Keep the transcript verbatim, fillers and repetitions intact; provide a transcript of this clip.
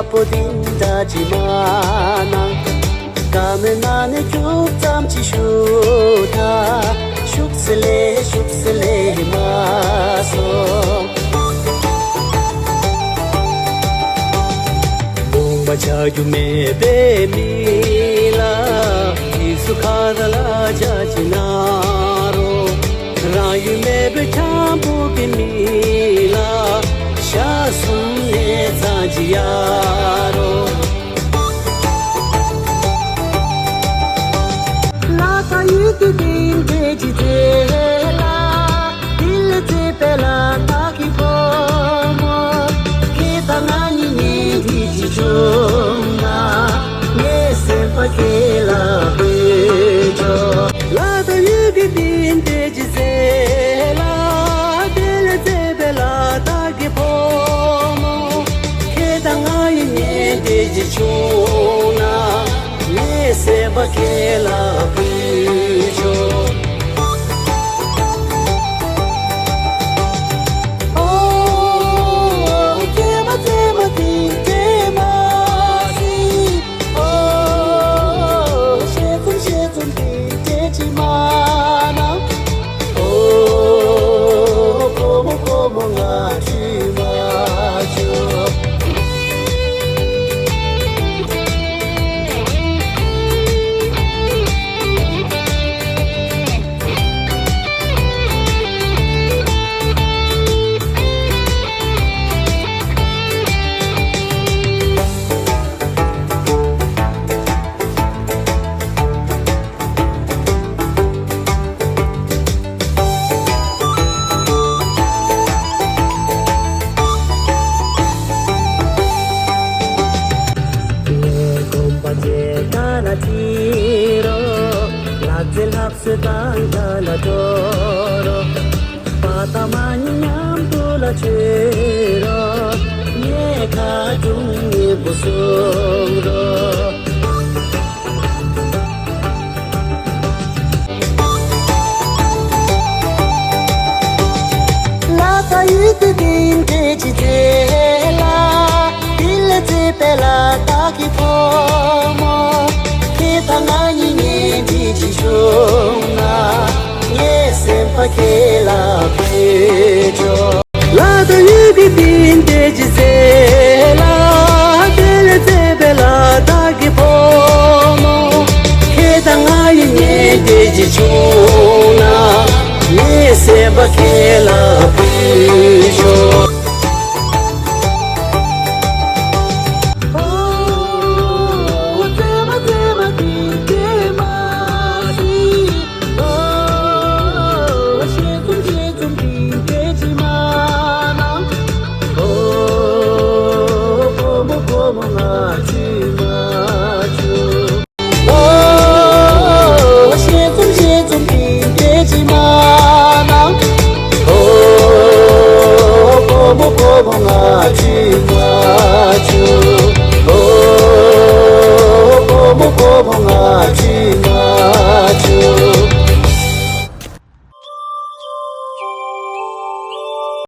པོ་དེ་འདྲ་ཅིག་མ་གནང་། ཀ་མེད་ན་ནི་ཁྱུག་ཙམ་ཅིག་ཞུ་ད། ཤུགས་སེ་ལེ་ཤུགས་སེ་ལེ་མ་སོང་། ལུང་པ་ཆགས་རྒྱུ་མེད་པའི་མི་ལ། དེ་སུ་ཁ་ད་ལ་ཅག་ཅིག་ན་རོ། རང་ཡུལ་མེད་པའི་འཁྱམ་པོ་གི་མི་ལ། ཞག་གསུམ་ནས་ཚང་ཅི་ཡ་རོ། ལ་ད་ཡུལ་དུ་དེ་འདྲས་ཅི་ཚེ་ལ། དེ་ལ་ཚེ་པེ་ལ་ད་གི་ཕོ་མོ། ཁྱེད་དང་ང་གཉིས་ཉེ་འདྲིས་ཅི་བྱུང་ན། ངའི་སེམས་པ་ཁྱེད་ལ་ཕུལ་ཆོག་ལ་ད་ཡུལ་གྱི་དེ་འདྲས་ཅི་ཟེར་ལ། དེ་ལས་མཛེས་པའི་ལ་དྭགས་ཀྱི་ཕོ་མོ། ཁྱེད་དང་ང་ཡི་གཉེན་སྒྲིག་ཅིག་བྱུང་ན། ངའི་སེམས་པ་ཁྱེད་ལ་ཕུལ་ཆོག་ཨོ། ཁྱེད་མ་མཛེས་མ་དེ་འདྲས་མ་ཟིན། ཨོ། ཞེ་ཙམ་ཞེ་ཙམ་དེ་འདྲས་ཅིག་མ་གནང་། ཨོ། ཁོ་མོ་ཁོ་མོ་ང་ཁྲིད་མ་ཆོག་ངའི་དགོན་པ་མཇལ་ག་ལ་ཁྲིད་རོགས། ལག་རྩེད་ལྷ་གསོལ་བཏང་ག་ལ་འགྲོ་རོགས། པ་ད་མ་ཉིད་མཉམ་དུ་ལ་བྱོས་རོགས། ངའི་ཁ་ཆུང་སྙན་པོ་གསུང་རོགས། ལ་ད་ཡུལ་དུ་དེ་འདྲས་ཅི་ཚེ་ལ། དེ་ལས་མཛེས་པའི་ལ་དྭགས་ཀྱི་ཕོ་མོ། ཁྱེད་དང་ང་གཉིས་གཉེན་སྒྲིག་ཅིག་བྱུང་ན། ངའི་སེམས་པ་ཁྱེད་ལ་ཕུལ་ཆོག་ལ་ད་ཡུལ་གྱི་དེ་འདྲས་ཅི་ཟེར་ལ། དེ་ལས་མཛེས་པའི་ལ་དྭགས་ཀྱི་ཕོ་མོ། ཁྱེད་དང་ང་ཡི་གཉེན་སྒྲིག་ཅིག་བྱུང་ན། ངའི་སེམས་པ་ཁྱེད་ལ་ཕུལ་ཆོག